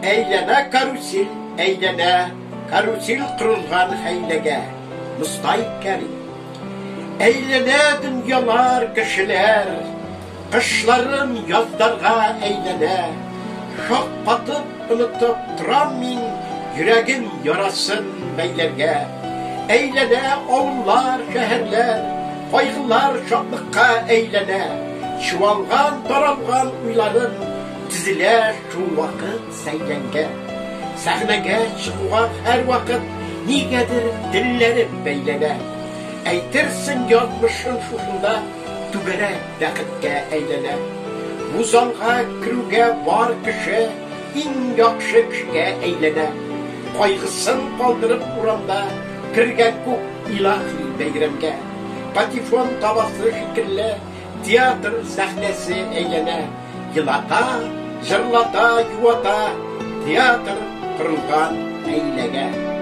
Әйләнә карусель, әйләнә, карусель корылган хәйләгә. Мостай Кәрим. Әйләнә дөньялар, кешеләр, Кышларым язларга әйләнә. Шаккатып, онытып торам мин, Йөрәгем ярасын бәйләргә. Әйләнә авыллар, шәһәрләр, Кайгылар шатлыкка әйләнә. Чуалган, таралган уйларым Тезелә шул вакыт сәйләнгә. Сәхнәгә чыгуга һәрвакыт Нигәдер телләрем бәйләнә. Әйтерсең, язмышым шушында Түгәрәк бәхеткә әйләнә. Бу залга керүгә бар кеше Иң яхшы кешегә әйләнә. Кайгысын калдырып урамда Кергән күк илаһи бәйрәмгә. Патефон табасы шикелле Театр сәхнәсе әйләнә. Елата, җырлата, юата Театр корылган хәйләгә.